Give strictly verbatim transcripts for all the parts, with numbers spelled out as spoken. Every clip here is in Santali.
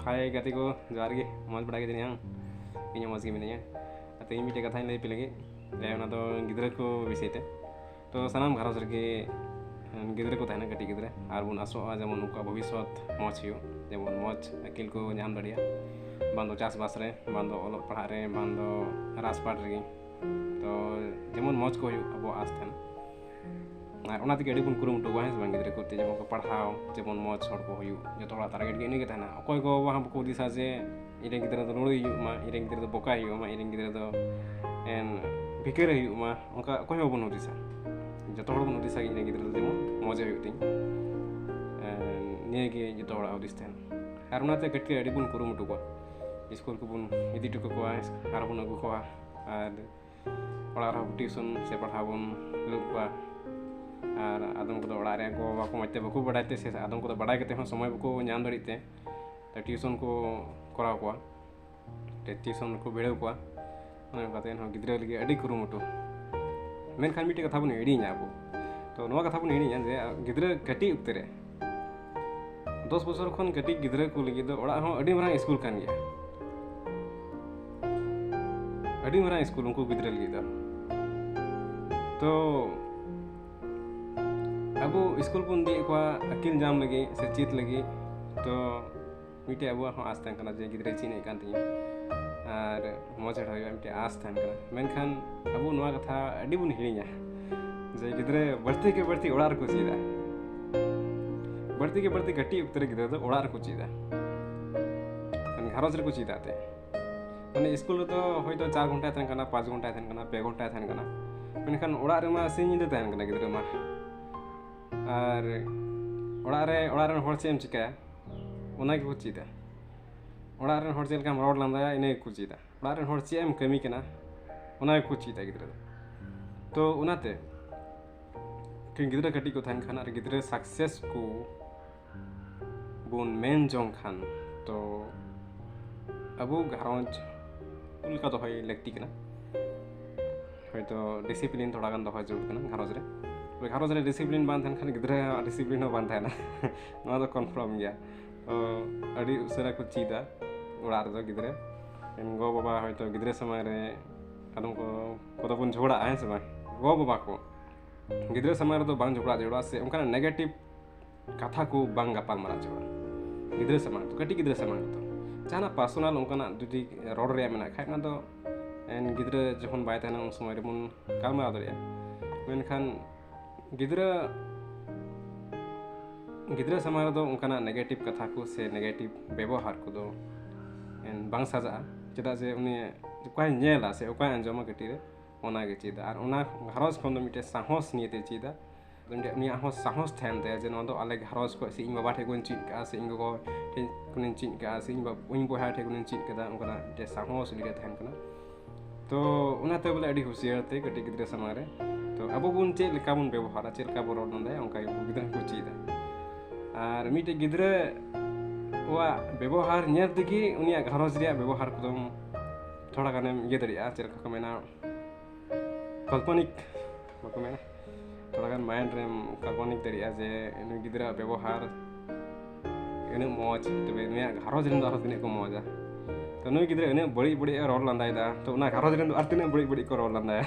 ᱦᱟᱭ ᱜᱟᱛᱮ ᱠᱚ, ᱡᱚᱦᱟᱨ ᱜᱮ᱾ ᱢᱚᱡᱽ ᱵᱟᱲᱟ ᱜᱮ ᱡᱟᱹᱱᱤᱡ ᱦᱟᱸᱜ? ᱤᱧ ᱦᱚᱸ ᱢᱚᱡᱽ ᱜᱮ ᱢᱤᱱᱟᱹᱧᱟ᱾ ᱟᱨ ᱛᱮᱦᱮᱧ ᱢᱤᱫᱴᱮᱡ ᱠᱟᱛᱷᱟᱧ ᱞᱟᱹᱭ ᱟᱯᱮ ᱞᱟᱹᱜᱤᱫ᱾ ᱡᱮ ᱚᱱᱟ ᱫᱚ ᱜᱤᱫᱽᱨᱟᱹ ᱠᱚ ᱵᱤᱥᱚᱭ ᱛᱮ᱾ ᱛᱚ ᱥᱟᱱᱟᱢ ᱜᱷᱟᱨᱚᱸᱡᱽ ᱨᱮᱜᱮ ᱜᱤᱫᱽᱨᱟᱹ ᱠᱚ ᱛᱟᱦᱮᱱᱟ, ᱠᱟᱹᱴᱤᱡ ᱜᱤᱫᱽᱨᱟᱹ, ᱟᱨ ᱵᱚᱱ ᱟᱥᱚᱜᱼᱟ ᱡᱮᱢᱚᱱ ᱩᱱᱠᱩᱣᱟᱜ ᱵᱷᱚᱵᱤᱥᱥᱚᱛ ᱢᱚᱡᱽ ᱦᱩᱭᱩᱜ, ᱡᱮᱢᱚᱱ ᱢᱚᱡᱽ ᱟᱹᱠᱤᱞ ᱠᱚ ᱧᱟᱢ ᱫᱟᱲᱮᱭᱟᱜ, ᱵᱟᱝ ᱫᱚ ᱪᱟᱥᱵᱟᱥ ᱨᱮ, ᱵᱟᱝ ᱫᱚ ᱚᱞᱚᱜ ᱯᱟᱲᱦᱟᱜ ᱨᱮ, ᱵᱟᱝ ᱫᱚ ᱨᱟᱡᱽᱯᱟᱴ ᱨᱮᱜᱮ᱾ ᱛᱚ ᱡᱮᱢᱚᱱ ᱢᱚᱡᱽ ᱠᱚ ᱦᱩᱭᱩᱜ, ᱟᱵᱚᱣᱟᱜ ᱟᱥ ᱛᱟᱦᱮᱱᱟ᱾ ᱟᱨ ᱚᱱᱟ ᱛᱮᱜᱮ ᱟᱹᱰᱤ ᱵᱚᱱ ᱠᱩᱨᱩᱢᱩᱴᱩ ᱠᱚᱣᱟ, ᱦᱮᱸ ᱥᱮ ᱵᱟᱝ? ᱜᱤᱫᱽᱨᱟᱹ ᱠᱚ ᱡᱮᱢᱚᱱ ᱠᱚ ᱯᱟᱲᱦᱟᱣ, ᱡᱮᱢᱚᱱ ᱢᱚᱡᱽ ᱦᱚᱲ ᱠᱚ ᱦᱩᱭᱩᱜ, ᱡᱚᱛᱚ ᱦᱚᱲᱟᱜ ᱴᱟᱨᱜᱮᱴ ᱜᱮ ᱤᱱᱟᱹ ᱜᱮ ᱛᱟᱦᱮᱱᱟ᱾ ᱚᱠᱚᱭ ᱜᱚ ᱵᱟᱵᱟ ᱦᱚᱸ ᱵᱟᱠᱚ ᱦᱩᱫᱤᱥᱟ ᱡᱮ ᱤᱧ ᱨᱮᱱ ᱜᱤᱫᱽᱨᱟᱹ ᱫᱚ ᱞᱩᱲᱩᱭ ᱦᱩᱭᱩᱜ ᱢᱟ, ᱤᱧ ᱨᱮᱱ ᱜᱤᱫᱽᱨᱟᱹ ᱫᱚ ᱵᱚᱠᱟᱭ ᱦᱩᱭᱩᱜ ᱢᱟ, ᱤᱧ ᱨᱮᱱ ᱜᱤᱫᱽᱨᱟᱹ ᱫᱚ ᱮᱱ ᱵᱷᱤᱠᱟᱹᱨᱮ ᱦᱩᱭᱩᱜ ᱢᱟ, ᱚᱱᱠᱟ ᱚᱠᱚᱭ ᱦᱚᱸ ᱵᱟᱵᱚᱱ ᱦᱩᱫᱤᱥᱟ᱾ ᱡᱚᱛᱚ ᱦᱚᱲ ᱵᱚᱱ ᱦᱩᱫᱤᱥᱟ ᱤᱧ ᱨᱮᱱ ᱜᱤᱫᱽᱨᱟᱹ ᱫᱚ ᱡᱮᱢᱚᱱ ᱢᱚᱡᱮ ᱦᱩᱭᱩᱜ ᱛᱤᱧ᱾ ᱮᱱ ᱱᱤᱭᱟᱹ ᱜᱮ ᱡᱚᱛᱚ ᱦᱚᱲᱟᱜ ᱦᱩᱫᱤᱥ ᱛᱟᱦᱮᱱᱟ᱾ ᱟᱨ ᱚᱱᱟᱛᱮ ᱠᱟᱹᱴᱤᱡ ᱨᱮ ᱟᱹᱰᱤ ᱵᱚᱱ ᱠᱩᱨᱩᱢᱩᱴᱩ ᱠᱚᱣᱟ, ᱥᱠᱩᱞ ᱠᱚᱵᱚᱱ ᱤᱫᱤ ᱦᱚᱴᱚ ᱠᱟᱠᱚᱣᱟ, ᱟᱨ ᱵᱚᱱ ᱟᱹᱜᱩ ᱠᱚᱣᱟ᱾ ᱟᱨ ᱚᱲᱟᱜ ᱨᱮᱦᱚᱸ ᱴᱤᱭᱩᱥᱚᱱ ᱥᱮ ᱯᱟᱲᱦᱟᱣ ᱵᱚᱱ ᱫᱩᱲᱩᱵ ᱠᱚᱣᱟ᱾ ᱟᱨ ᱟᱫᱚᱢ ᱠᱚᱫᱚ ᱚᱲᱟᱜ ᱨᱮ ᱜᱚ ᱵᱟᱵᱟ ᱠᱚ ᱢᱚᱡᱽ ᱛᱮ ᱵᱟᱠᱚ ᱵᱟᱰᱟᱭ ᱛᱮ, ᱥᱮ ᱟᱫᱚᱢ ᱠᱚᱫᱚ ᱵᱟᱰᱟᱭ ᱠᱟᱛᱮ ᱦᱚᱸ ᱥᱚᱢᱚᱭ ᱵᱟᱠᱚ ᱧᱟᱢ ᱫᱟᱲᱮᱭᱟᱜ ᱛᱮ, ᱛᱚ ᱴᱤᱭᱩᱥᱚᱱ ᱠᱚ ᱠᱚᱨᱟᱣ ᱠᱚᱣᱟ, ᱛᱮ ᱴᱤᱭᱩᱥᱚᱱ ᱠᱚ ᱵᱷᱤᱲᱟᱹᱣ ᱠᱚᱣᱟ᱾ ᱚᱱᱟ ᱠᱟᱛᱮ ᱦᱚᱸ ᱜᱤᱫᱽᱨᱟᱹ ᱞᱟᱹᱜᱤᱫ ᱟᱹᱰᱤ ᱠᱩᱨᱩᱢᱩᱴᱩ᱾ ᱢᱮᱱᱠᱷᱟᱱ ᱢᱤᱫᱴᱮᱡ ᱠᱟᱛᱷᱟ ᱵᱚᱱ ᱦᱤᱲᱤᱧᱟ ᱟᱵᱚ᱾ ᱛᱚ ᱱᱚᱣᱟ ᱠᱟᱛᱷᱟ ᱵᱚᱱ ᱦᱤᱲᱤᱧᱟ ᱡᱮ ᱜᱤᱫᱽᱨᱟᱹ ᱠᱟᱹᱴᱤᱡ ᱚᱠᱛᱮ ᱨᱮ, ᱫᱚᱥ ᱵᱚᱪᱷᱚᱨ ᱠᱷᱚᱱ ᱠᱟᱹᱴᱤᱡ ᱜᱤᱫᱽᱨᱟᱹ ᱠᱚ ᱞᱟᱹᱜᱤᱫ ᱫᱚ ᱚᱲᱟᱜ ᱦᱚᱸ ᱟᱹᱰᱤ ᱢᱟᱨᱟᱝ ᱥᱠᱩᱞ ᱠᱟᱱ ᱜᱮᱭᱟ᱾ ᱟᱹᱰᱤ ᱢᱟᱨᱟᱝ ᱥᱠᱩᱞ ᱩᱱᱠᱩ ᱜᱤᱫᱽᱨᱟᱹ ᱞᱟᱹᱜᱤᱫ ᱫᱚ᱾ ᱛᱚ ᱟᱵᱚ ᱥᱠᱩᱞ ᱵᱚᱱ ᱤᱫᱤᱭᱮᱫ ᱠᱚᱣᱟ ᱟᱹᱠᱤᱞ ᱧᱟᱢ ᱞᱟᱹᱜᱤᱫ ᱥᱮ ᱪᱮᱫ ᱞᱟᱹᱜᱤᱫ᱾ ᱛᱚ ᱢᱤᱫᱴᱮᱡ ᱟᱵᱚᱣᱟᱜ ᱦᱚᱸ ᱟᱥ ᱛᱟᱦᱮᱱ ᱠᱟᱱᱟ ᱡᱮ ᱜᱤᱫᱽᱨᱟᱹᱭ ᱪᱮᱫ ᱮᱫ ᱠᱟᱱ ᱛᱤᱧᱟᱹ ᱟᱨ ᱢᱚᱡᱽ ᱦᱚᱲ ᱦᱩᱭᱩᱜᱼᱟ, ᱢᱤᱫᱴᱮᱡ ᱟᱥ ᱛᱟᱦᱮᱱ ᱠᱟᱱᱟ᱾ ᱢᱮᱱᱠᱷᱟᱱ ᱟᱵᱚ ᱱᱚᱣᱟ ᱠᱟᱛᱷᱟ ᱟᱹᱰᱤ ᱵᱚᱱ ᱦᱤᱲᱤᱧᱟ ᱡᱮ ᱜᱤᱫᱽᱨᱟᱹ ᱵᱟᱹᱲᱛᱤ ᱠᱮ ᱵᱟᱹᱲᱛᱤ ᱚᱲᱟᱜ ᱨᱮᱠᱚ ᱪᱮᱫᱟ᱾ ᱵᱟᱹᱲᱛᱤ ᱠᱮ ᱵᱟᱹᱲᱛᱤ ᱠᱟᱹᱴᱤᱡ ᱚᱠᱛᱚ ᱨᱮ ᱜᱤᱫᱽᱨᱟᱹ ᱫᱚ ᱚᱲᱟᱜ ᱨᱮᱠᱚ ᱪᱮᱫᱟ, ᱢᱟᱱᱮ ᱜᱷᱟᱨᱚᱸᱡᱽ ᱨᱮᱠᱚ ᱪᱮᱫᱟ ᱛᱮ᱾ ᱢᱟᱱᱮ ᱥᱠᱩᱞ ᱨᱮᱫᱚ ᱦᱚᱭᱛᱳ ᱪᱟᱨ ᱜᱷᱚᱱᱴᱟᱭ ᱛᱟᱦᱮᱱ ᱠᱟᱱᱟ, ᱯᱟᱸᱪ ᱜᱷᱚᱱᱴᱟᱭ ᱛᱟᱦᱮᱱ ᱠᱟᱱᱟ, ᱯᱮ ᱜᱷᱚᱱᱴᱟᱭ ᱛᱟᱦᱮᱱ ᱠᱟᱱᱟ, ᱢᱮᱱᱠᱷᱟᱱ ᱚᱲᱟᱜ ᱨᱮᱢᱟ ᱥᱤᱧ ᱧᱤᱫᱟᱹ ᱛᱟᱦᱮᱱ ᱠᱟᱱᱟ ᱜᱤᱫᱽᱨᱟᱹ ᱢᱟ᱾ ᱟᱨ ᱚᱲᱟᱜ ᱨᱮ, ᱚᱲᱟᱜ ᱨᱮᱱ ᱦᱚᱲ ᱪᱮᱫ ᱮᱢ ᱪᱤᱠᱟᱹᱭᱟ, ᱚᱱᱟ ᱜᱮᱠᱚ ᱪᱮᱫᱟ᱾ ᱚᱲᱟᱜ ᱨᱮᱱ ᱦᱚᱲ ᱪᱮᱫ ᱞᱮᱠᱟᱢ ᱨᱚᱲ ᱞᱟᱸᱫᱟᱭᱟ, ᱤᱱᱟᱹ ᱜᱮᱠᱚ ᱪᱮᱫᱟ᱾ ᱚᱲᱟᱜ ᱨᱮᱱ ᱦᱚᱲ ᱪᱮᱫ ᱮᱢ ᱠᱟᱹᱢᱤ ᱠᱟᱱᱟ, ᱚᱱᱟ ᱜᱮᱠᱚ ᱪᱮᱫᱟ ᱜᱤᱫᱽᱨᱟᱹ ᱫᱚ᱾ ᱛᱚ ᱚᱱᱟᱛᱮ ᱠᱤ ᱜᱤᱫᱽᱨᱟᱹ ᱠᱟᱹᱴᱤᱡ ᱠᱚ ᱛᱟᱦᱮᱱ ᱠᱷᱟᱱ ᱟᱨ ᱜᱤᱫᱽᱨᱟᱹ ᱥᱟᱠᱥᱮᱥ ᱠᱚ ᱵᱚᱱ ᱢᱮᱱ ᱡᱚᱝ ᱠᱷᱟᱱ, ᱛᱚ ᱟᱵᱚ ᱜᱷᱟᱨᱚᱸᱡᱽ ᱞᱮᱠᱟ ᱫᱚᱦᱚᱭ ᱞᱟᱹᱠᱛᱤ ᱠᱟᱱᱟ᱾ ᱦᱚᱭᱛᱳ ᱰᱤᱥᱤᱯᱞᱤᱱ ᱛᱷᱚᱲᱟ ᱜᱟᱱ ᱫᱚᱦᱚ ᱡᱟᱹᱨᱩᱲ ᱠᱟᱱᱟ ᱜᱷᱟᱨᱚᱸᱡᱽ ᱨᱮ᱾ ᱛᱚᱵᱮ ᱜᱷᱟᱨᱚᱸᱡᱽ ᱨᱮ ᱰᱤᱥᱤᱯᱞᱤᱱ ᱵᱟᱝ ᱛᱟᱦᱮᱱ ᱠᱷᱟᱱ ᱜᱤᱫᱽᱨᱟᱹ ᱟᱜ ᱰᱤᱥᱤᱯᱞᱤᱱ ᱦᱚᱸ ᱵᱟᱝ ᱛᱟᱦᱮᱱᱟ᱾ ᱱᱚᱣᱟ ᱫᱚ ᱠᱚᱱᱯᱷᱟᱨᱢ ᱜᱮᱭᱟ᱾ ᱛᱚ ᱟᱹᱰᱤ ᱩᱥᱟᱹᱨᱟ ᱠᱚ ᱪᱮᱫᱟ ᱚᱲᱟᱜ ᱨᱮᱫᱚ ᱜᱤᱫᱽᱨᱟᱹ᱾ ᱜᱚ ᱵᱟᱵᱟ ᱦᱚᱭᱛᱳ ᱜᱤᱫᱽᱨᱟᱹ ᱥᱟᱢᱟᱝ ᱨᱮ ᱟᱫᱚᱢ ᱠᱚ ᱠᱚᱫᱚ ᱵᱚᱱ ᱡᱷᱚᱜᱽᱲᱟᱜᱼᱟ, ᱦᱮᱸ ᱥᱮ ᱵᱟᱝ? ᱜᱚ ᱵᱟᱵᱟ ᱠᱚ ᱜᱤᱫᱽᱨᱟᱹ ᱥᱟᱢᱟᱝ ᱨᱮᱫᱚ ᱵᱟᱝ ᱡᱷᱚᱜᱽᱲᱟ ᱡᱟᱹᱨᱩᱲᱟ, ᱥᱮ ᱚᱱᱠᱟᱱᱟᱜ ᱱᱮᱜᱮᱴᱤᱵᱷ ᱠᱟᱛᱷᱟ ᱠᱚ ᱵᱟᱝ ᱜᱟᱯᱟᱞ ᱢᱟᱨᱟᱣ ᱡᱟᱹᱨᱩᱲᱟ ᱜᱤᱫᱽᱨᱟᱹ ᱥᱟᱢᱟᱝ ᱨᱮᱫᱚ, ᱠᱟᱹᱴᱤᱡ ᱜᱤᱫᱽᱨᱟᱹ ᱥᱟᱢᱟᱝ ᱨᱮᱫᱚ᱾ ᱡᱟᱦᱟᱱᱟᱜ ᱯᱟᱨᱥᱚᱱᱟᱞ ᱚᱱᱠᱟᱱᱟᱜ ᱡᱩᱫᱤ ᱨᱚᱲ ᱨᱮᱭᱟᱜ ᱢᱮᱱᱟᱜ ᱠᱷᱟᱡ, ᱚᱱᱟ ᱫᱚ ᱮᱱ ᱜᱤᱫᱽᱨᱟᱹ ᱡᱚᱠᱷᱚᱱ ᱵᱟᱭ ᱛᱟᱦᱮᱱᱟ ᱩᱱ ᱥᱚᱢᱚᱭ ᱨᱮᱵᱚᱱ ᱜᱟᱞᱢᱟᱨᱟᱣ ᱫᱟᱲᱮᱭᱟᱜᱼᱟ᱾ ᱢᱮᱱᱠᱷᱟᱱ ᱜᱤᱫᱽᱨᱟᱹ ᱜᱤᱫᱽᱨᱟᱹ ᱥᱟᱢᱟᱝ ᱨᱮᱫᱚ ᱚᱱᱠᱟᱱᱟᱜ ᱱᱮᱜᱮᱴᱤᱵᱷ ᱠᱟᱛᱷᱟ ᱠᱚ ᱥᱮ ᱱᱮᱜᱮᱴᱤᱵᱷ ᱵᱮᱵᱚᱦᱟᱨ ᱠᱚᱫᱚ ᱮᱱ ᱵᱟᱝ ᱥᱟᱡᱟᱜᱼᱟ᱾ ᱪᱮᱫᱟᱜ ᱡᱮ ᱩᱱᱤ ᱚᱠᱟᱭ ᱧᱮᱞᱟ ᱥᱮ ᱚᱠᱟᱭ ᱟᱸᱡᱚᱢᱟ ᱠᱟᱹᱴᱤᱡ ᱨᱮ, ᱚᱱᱟᱜᱮ ᱪᱮᱫᱟ᱾ ᱟᱨ ᱚᱱᱟ ᱜᱷᱟᱨᱚᱸᱡᱽ ᱠᱷᱚᱱ ᱫᱚ ᱢᱤᱫᱴᱮᱱ ᱥᱟᱦᱚᱥ ᱱᱤᱭᱮᱛᱮ ᱪᱮᱫᱟ᱾ ᱩᱱᱤᱭᱟᱜ ᱦᱚᱸ ᱥᱟᱦᱚᱥ ᱛᱟᱦᱮᱱ ᱛᱟᱭᱟ ᱡᱮ ᱱᱚᱣᱟ ᱫᱚ ᱟᱞᱮ ᱜᱷᱟᱨᱚᱸᱡᱽ ᱠᱷᱚᱱ ᱥᱮ ᱤᱧ ᱵᱟᱵᱟ ᱴᱷᱮᱱ ᱠᱷᱚᱱᱤᱧ ᱪᱮᱫ ᱠᱟᱜᱼᱟ, ᱥᱮ ᱤᱧ ᱜᱚᱜᱚ ᱴᱷᱮᱱ ᱠᱷᱚᱱᱤᱧ ᱪᱮᱫ ᱠᱟᱜᱼᱟ, ᱥᱮ ᱤᱧ ᱵᱟ-, ᱤᱧ ᱵᱚᱭᱦᱟ ᱴᱷᱮᱱ ᱠᱷᱚᱱᱤᱧ ᱪᱮᱫ ᱠᱟᱫᱟ, ᱚᱱᱠᱟᱱᱟᱜ ᱢᱤᱫᱴᱮᱱ ᱥᱟᱦᱚᱥ ᱩᱱᱤ ᱨᱮ ᱛᱟᱦᱮᱱ ᱠᱟᱱᱟ᱾ ᱛᱚ ᱚᱱᱟᱛᱮ ᱵᱚᱞᱮ ᱟᱹᱰᱤ ᱦᱩᱥᱤᱭᱟᱨ ᱛᱮ ᱠᱟᱹᱴᱤᱡ ᱜᱤᱫᱽᱨᱟᱹ ᱥᱟᱢᱟᱝ ᱨᱮ, ᱛᱚ ᱟᱵᱚ ᱵᱚᱱ ᱪᱮᱫ ᱞᱮᱠᱟ ᱵᱚᱱ ᱵᱮᱵᱚᱦᱟᱨᱟ, ᱪᱮᱫ ᱞᱮᱠᱟ ᱵᱚᱱ ᱨᱚᱲ ᱞᱟᱸᱫᱟᱭᱟ, ᱚᱱᱠᱟ ᱜᱮ ᱩᱱᱠᱩ ᱜᱤᱫᱽᱨᱟᱹ ᱦᱚᱸᱠᱚ ᱪᱮᱫᱟ᱾ ᱟᱨ ᱢᱤᱫᱴᱮᱡ ᱜᱤᱫᱽᱨᱟᱹ ᱣᱟᱜ ᱵᱮᱵᱚᱦᱟᱨ ᱧᱮᱞ ᱛᱮᱜᱮ ᱩᱱᱤᱭᱟᱜ ᱜᱷᱟᱨᱚᱸᱡᱽ ᱨᱮᱭᱟᱜ ᱵᱮᱵᱚᱦᱟᱨ ᱠᱚᱫᱚᱢ ᱛᱷᱚᱲᱟ ᱜᱟᱱᱮᱢ ᱤᱭᱟᱹ ᱫᱟᱲᱮᱭᱟᱜᱼᱟ᱾ ᱪᱮᱫ ᱞᱮᱠᱟ ᱠᱚ ᱢᱮᱱᱟ, ᱠᱟᱞᱯᱚᱱᱤᱠ ᱵᱟᱠᱚ ᱢᱮᱱᱟ, ᱛᱷᱚᱲᱟ ᱜᱟᱱ ᱢᱟᱭᱤᱱᱰ ᱨᱮᱢ ᱠᱟᱞᱯᱚᱱᱤᱠ ᱫᱟᱲᱮᱭᱟᱜᱼᱟ ᱡᱮ ᱱᱩᱭ ᱜᱤᱫᱽᱨᱟᱹᱣᱟᱜ ᱵᱮᱵᱚᱦᱟᱨ ᱤᱱᱟᱹᱜ ᱢᱚᱡᱽ, ᱛᱚᱵᱮ ᱱᱩᱭᱟᱜ ᱜᱷᱟᱨᱚᱸᱡᱽ ᱨᱮᱱ ᱫᱚ ᱟᱨᱦᱚᱸ ᱛᱤᱱᱟᱹᱜ ᱠᱚ ᱢᱚᱡᱟ᱾ ᱛᱚ ᱱᱩᱭ ᱜᱤᱫᱽᱨᱟᱹ ᱤᱱᱟᱹᱜ ᱵᱟᱹᱲᱤᱡ ᱵᱟᱹᱲᱤᱡ ᱮ ᱨᱚᱲ ᱞᱟᱸᱫᱟᱭᱮᱫᱟ, ᱛᱚ ᱚᱱᱟ ᱜᱷᱟᱨᱚᱸᱡᱽ ᱨᱮᱱ ᱫᱚ ᱟᱨ ᱛᱤᱱᱟᱹᱜ ᱵᱟᱹᱲᱤᱡ ᱵᱟᱹᱲᱤᱡ ᱠᱚ ᱨᱚᱲ ᱞᱟᱸᱫᱟᱭᱟ᱾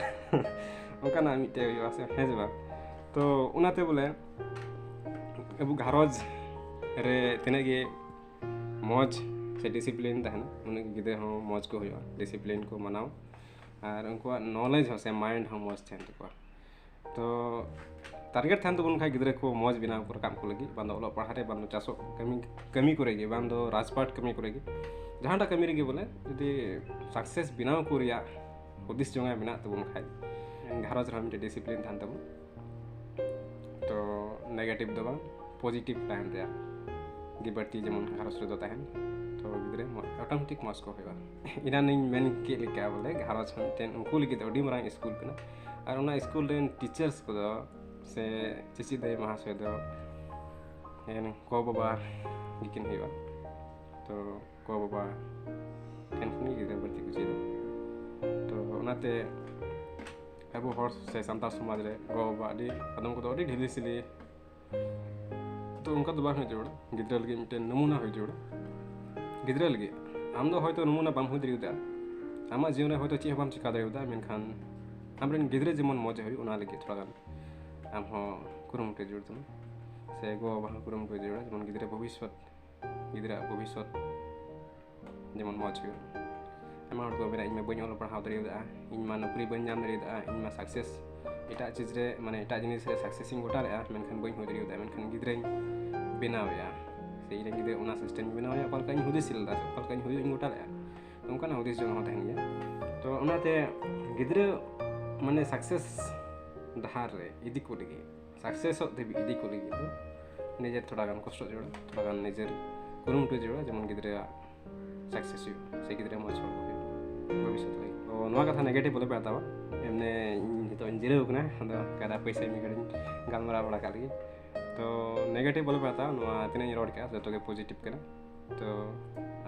ᱚᱱᱠᱟᱱᱟᱜ ᱢᱤᱫᱴᱮᱡ ᱦᱩᱭᱩᱜᱼᱟ ᱥᱮ, ᱦᱮᱸ ᱥᱮ ᱵᱟᱝ? ᱛᱚ ᱚᱱᱟᱛᱮ ᱵᱚᱞᱮ ᱟᱵᱚ ᱜᱷᱟᱨᱚᱸᱡᱽ ᱨᱮ ᱛᱤᱱᱟᱹᱜ ᱜᱮ ᱢᱚᱡᱽ ᱥᱮ ᱰᱤᱥᱤᱯᱞᱤᱱ ᱛᱟᱦᱮᱱᱟ, ᱩᱱᱟᱹᱜ ᱜᱮ ᱜᱤᱫᱽᱨᱟᱹ ᱦᱚᱸ ᱢᱚᱡᱽ ᱠᱚ ᱦᱩᱭᱩᱜᱼᱟ, ᱰᱤᱥᱤᱯᱞᱤᱱ ᱠᱚ ᱢᱟᱱᱟᱣ, ᱟᱨ ᱩᱱᱠᱩᱣᱟᱜ ᱱᱚᱞᱮᱡᱽ ᱦᱚᱸ ᱥᱮ ᱢᱟᱭᱤᱱᱰ ᱦᱚᱸ ᱢᱚᱡᱽ ᱛᱟᱦᱮᱱ ᱛᱟᱠᱚᱣᱟ᱾ ᱛᱚ ᱴᱟᱨᱜᱮᱴ ᱛᱟᱦᱮᱱ ᱛᱟᱵᱚᱱ ᱠᱷᱟᱡ ᱜᱤᱫᱽᱨᱟᱹ ᱠᱚ ᱢᱚᱡᱽ ᱵᱮᱱᱟᱣ ᱠᱚ ᱨᱟᱠᱟᱵ ᱠᱚ ᱞᱟᱹᱜᱤᱫ, ᱵᱟᱝ ᱫᱚ ᱚᱞᱚᱜ ᱯᱟᱲᱦᱟᱜ ᱨᱮ, ᱵᱟᱝ ᱫᱚ ᱪᱟᱥᱚᱜ ᱠᱟᱹᱢᱤ, ᱠᱟᱹᱢᱤ ᱠᱚᱨᱮ ᱜᱮ, ᱵᱟᱝ ᱫᱚ ᱨᱟᱡᱽᱯᱟᱴ ᱠᱟᱹᱢᱤ ᱠᱚᱨᱮ ᱜᱮ, ᱡᱟᱦᱟᱸᱴᱟᱜ ᱠᱟᱹᱢᱤ ᱨᱮᱜᱮ ᱵᱚᱞᱮ ᱡᱩᱫᱤ ᱥᱟᱠᱥᱮᱥ ᱵᱮᱱᱟᱣ ᱠᱚ ᱨᱮᱭᱟᱜ ᱦᱩᱫᱤᱥ ᱡᱚᱝᱟᱭ ᱢᱮᱱᱟᱜ ᱛᱟᱵᱚᱱ ᱠᱷᱟᱡ, ᱜᱷᱟᱨᱚᱸᱡᱽ ᱨᱮᱦᱚᱸ ᱢᱤᱫᱴᱮᱡ ᱰᱤᱥᱤᱯᱞᱤᱱ ᱛᱟᱦᱮᱱ ᱛᱟᱵᱚᱱ᱾ ᱛᱚ ᱱᱮᱜᱮᱴᱤᱵᱷ ᱫᱚ ᱵᱟᱝ, ᱯᱚᱡᱤᱴᱤᱵᱷ ᱞᱟᱭᱤᱱ ᱨᱮᱭᱟᱜ ᱜᱮ ᱵᱟᱹᱲᱛᱤ ᱡᱮᱢᱚᱱ ᱜᱷᱟᱨᱚᱸᱡᱽ ᱨᱮᱫᱚ ᱛᱟᱦᱮᱱ, ᱛᱚ ᱜᱤᱫᱽᱨᱟᱹ ᱢᱚ-, ᱚᱴᱳᱢᱮᱴᱤᱠ ᱢᱚᱡᱽ ᱠᱚ ᱦᱩᱭᱩᱜᱼᱟ᱾ ᱮᱱᱟᱱᱤᱧ ᱢᱮᱱ ᱠᱮᱫ ᱞᱮᱠᱟ ᱵᱚᱞᱮ ᱜᱷᱟᱨᱚᱸᱡᱽ ᱦᱚᱸ ᱢᱤᱫᱴᱮᱱ ᱩᱱᱠᱩ ᱞᱟᱹᱜᱤᱫ ᱫᱚ ᱟᱹᱰᱤ ᱢᱟᱨᱟᱝ ᱥᱠᱩᱞ ᱠᱟᱱᱟ, ᱟᱨ ᱚᱱᱟ ᱥᱠᱩᱞ ᱨᱮᱱ ᱴᱤᱪᱟᱨᱥ ᱠᱚᱫᱚ ᱥᱮ ᱪᱮᱪᱮᱫ ᱫᱟᱹᱭ ᱢᱟᱦᱟᱥᱚᱭ ᱫᱚ ᱮᱱ ᱜᱚ ᱵᱟᱵᱟ ᱜᱮᱠᱤᱱ ᱦᱩᱭᱩᱜᱼᱟ᱾ ᱛᱚ ᱜᱚ ᱵᱟᱵᱟ ᱴᱷᱮᱱ ᱠᱷᱚᱱ ᱜᱮ ᱜᱤᱫᱽᱨᱟᱹ ᱵᱟᱹᱲᱛᱤ ᱠᱚ ᱪᱮᱫᱟ᱾ ᱛᱚ ᱚᱱᱟᱛᱮ ᱟᱵᱚ ᱦᱚᱲ ᱥᱮ ᱥᱟᱱᱛᱟᱲ ᱥᱚᱢᱟᱡᱽ ᱨᱮ ᱜᱚ ᱵᱟᱵᱟ ᱟᱹᱰᱤ, ᱟᱫᱚᱢ ᱠᱚᱫᱚ ᱟᱹᱰᱤ ᱰᱷᱤᱞᱟᱹ ᱥᱤᱞᱟᱹ, ᱛᱚ ᱛᱚ ᱚᱱᱠᱟ ᱫᱚ ᱵᱟᱝ ᱦᱩᱭ ᱡᱟᱹᱨᱩᱲᱟ᱾ ᱜᱤᱫᱽᱨᱟᱹ ᱞᱟᱹᱜᱤᱫ ᱢᱤᱫᱴᱮᱱ ᱱᱚᱢᱩᱱᱟ ᱦᱩᱭ ᱡᱟᱹᱨᱩᱲᱟ᱾ ᱜᱤᱫᱽᱨᱟᱹ ᱞᱟᱹᱜᱤᱫ ᱟᱢ ᱫᱚ ᱦᱚᱭᱛᱳ ᱱᱚᱢᱩᱱᱟ ᱵᱟᱢ ᱦᱩᱭ ᱫᱟᱲᱮᱭᱟᱫᱟ, ᱟᱢᱟᱜ ᱡᱤᱭᱚᱱ ᱨᱮ ᱦᱚᱭᱛᱳ ᱪᱮᱫ ᱦᱚᱸ ᱵᱟᱢ ᱪᱮᱠᱟ ᱫᱟᱲᱮᱭᱟᱫᱟ, ᱢᱮᱱᱠᱷᱟᱱ ᱟᱢᱨᱮᱱ ᱜᱤᱫᱽᱨᱟᱹ ᱡᱮᱢᱚᱱ ᱢᱚᱡᱽ ᱮ ᱦᱩᱭᱩᱜ, ᱚᱱᱟ ᱞᱟᱹᱜᱤᱫ ᱛᱷᱚᱲᱟ ᱜᱟᱱ ᱟᱢ ᱦᱚᱸ ᱠᱩᱨᱩᱢᱩᱴᱩ ᱡᱟᱹᱨᱩᱲ ᱛᱟᱢᱟ, ᱥᱮ ᱜᱚ ᱵᱟᱵᱟ ᱦᱚᱸ ᱠᱩᱨᱩᱢᱩᱴᱩ ᱡᱟᱹᱨᱩᱲᱟ, ᱡᱮᱢᱚᱱ ᱜᱤᱫᱽᱨᱟᱹ ᱵᱷᱚᱵᱤᱥᱥᱚᱛ, ᱜᱤᱫᱽᱨᱟᱹᱣᱟᱜ ᱵᱷᱚᱵᱤᱥᱥᱚᱛ ᱡᱮᱢᱚᱱ ᱢᱚᱡᱽ ᱦᱩᱭᱩᱜ᱾ ᱟᱭᱢᱟ ᱦᱚᱲ ᱠᱚ ᱢᱮᱱᱟ, "ᱤᱧ ᱢᱟ ᱵᱟᱹᱧ ᱚᱞ ᱯᱟᱲᱦᱟᱣ ᱫᱟᱲᱮᱭᱟᱫᱟ, ᱤᱧ ᱢᱟ ᱱᱚᱠᱨᱤ ᱵᱟᱹᱧ ᱧᱟᱢ ᱫᱟᱲᱮᱭᱟᱫᱟ, ᱤᱧ ᱢᱟ ᱥᱟᱠᱥᱮᱥ ᱮᱴᱟᱜ ᱪᱤᱡᱽ ᱨᱮ, ᱢᱟᱱᱮ ᱮᱴᱟᱜ ᱡᱤᱱᱤᱥ ᱨᱮ ᱥᱟᱠᱥᱮᱥ ᱤᱧ ᱜᱚᱴᱟ ᱞᱮᱫᱼᱟ, ᱢᱮᱱᱠᱷᱟᱱ ᱵᱟᱹᱧ ᱦᱩᱭ ᱫᱟᱲᱮᱭᱟᱫᱟ, ᱢᱮᱱᱠᱷᱟᱱ ᱜᱤᱫᱽᱨᱟᱹᱧ ᱵᱮᱱᱟᱣᱮᱭᱟ, ᱥᱮ ᱤᱧᱨᱮᱱ ᱜᱤᱫᱽᱨᱟᱹ ᱚᱱᱟ ᱥᱤᱥᱴᱮᱢ ᱤᱧ ᱵᱮᱱᱟᱣᱮᱭᱟ, ᱚᱠᱟ ᱞᱮᱠᱟ ᱤᱧ ᱦᱩᱫᱤᱥ ᱞᱮᱫᱟ, ᱥᱮ ᱚᱠᱟ ᱞᱮᱠᱟ ᱤᱧ ᱦᱩᱭᱩᱜ ᱤᱧ ᱜᱚᱴᱟ ᱞᱮᱫᱼᱟ", ᱚᱱᱠᱟᱱᱟᱜ ᱦᱩᱫᱤᱥ ᱡᱚᱱ ᱦᱚᱸ ᱛᱟᱦᱮᱱ ᱜᱮᱭᱟ᱾ ᱛᱚ ᱚᱱᱟᱛᱮ ᱜᱤᱫᱽᱨᱟᱹ ᱢᱟᱱᱮ ᱥᱟᱠᱥᱮᱥ ᱰᱟᱦᱟᱨ ᱨᱮ ᱤᱫᱤ ᱠᱚ ᱞᱟᱹᱜᱤᱫ, ᱥᱟᱠᱥᱮᱥᱚᱜ ᱫᱷᱟᱹᱵᱤᱡ ᱤᱫᱤ ᱠᱚ ᱞᱟᱹᱜᱤᱫ ᱫᱚ ᱱᱤᱡᱮᱨ ᱛᱷᱚᱲᱟ ᱜᱟᱱ ᱠᱚᱥᱴᱚ ᱡᱟᱹᱨᱩᱲᱟ, ᱛᱷᱚᱲᱟ ᱜᱟᱱ ᱱᱤᱡᱮᱨ ᱠᱩᱨᱩᱢᱩᱴᱩ ᱡᱟᱹᱨᱩᱲᱟ, ᱡᱮᱢᱚᱱ ᱜᱤᱫᱽᱨᱟᱹᱣᱟᱜ ᱥᱟᱠᱥᱮᱥ ᱦᱩᱭᱩᱜ, ᱥᱮ ᱜᱤᱫᱽᱨᱟᱹ ᱢᱚᱡᱽ ᱦᱚᱲ ᱠᱚ ᱦᱩᱭᱩᱜ ᱵᱷᱚᱵᱤᱥᱥᱚᱛ ᱞᱟᱹᱜᱤᱫ᱾ ᱛᱚ ᱱᱚᱣᱟ ᱠᱟᱛᱷᱟ ᱱᱮᱜᱮᱴᱤᱵᱷ ᱵᱚᱞᱮ ᱯᱮ ᱦᱟᱛᱟᱣᱟ᱾ ᱮᱢᱱᱤ ᱤᱧ ᱱᱤᱛᱚᱜ ᱤᱧ ᱡᱤᱨᱟᱹᱣ ᱠᱟᱱᱟ, ᱟᱫᱚ ᱠᱟᱭᱫᱟ ᱯᱚᱭᱥᱟ ᱢᱤᱫ ᱜᱷᱟᱹᱲᱤᱡ ᱤᱧ ᱜᱟᱞᱢᱟᱨᱟᱣ ᱵᱟᱲᱟ ᱠᱟᱜ ᱞᱟᱹᱜᱤᱫ᱾ ᱛᱚ ᱱᱮᱜᱮᱴᱤᱵᱷ ᱵᱚᱞᱮ ᱯᱮ ᱦᱟᱛᱟᱣᱟ, ᱱᱚᱣᱟ ᱛᱤᱱᱟᱹᱜ ᱤᱧ ᱨᱚᱲ ᱠᱮᱜᱼᱟ ᱡᱚᱛᱚ ᱜᱮ ᱯᱚᱡᱤᱴᱤᱵᱷ ᱠᱟᱱᱟ᱾ ᱛᱚ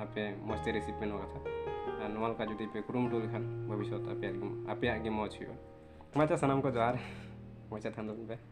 ᱟᱯᱮ ᱢᱚᱡᱽ ᱛᱮ ᱨᱤᱥᱤᱵᱷ ᱯᱮ ᱱᱚᱣᱟ ᱠᱟᱛᱷᱟ, ᱟᱨ ᱱᱚᱣᱟ ᱞᱮᱠᱟ ᱡᱩᱫᱤ ᱯᱮ ᱠᱩᱨᱩᱢᱩᱴᱩ ᱞᱮᱠᱷᱟᱱ ᱵᱷᱚᱵᱤᱥᱥᱚᱛ ᱟᱯᱮᱭᱟᱜ ᱜᱮ, ᱟᱯᱮᱭᱟᱜ ᱜᱮ ᱢᱚᱡᱽ ᱦᱩᱭᱩᱜᱼᱟ᱾ ᱢᱟ ᱟᱪᱪᱷᱟ, ᱥᱟᱱᱟᱢ ᱠᱚ ᱡᱚᱦᱟᱨ, ᱢᱚᱡᱽ ᱛᱮ ᱛᱟᱦᱮᱱ ᱛᱟᱵᱚᱱ ᱯᱮ᱾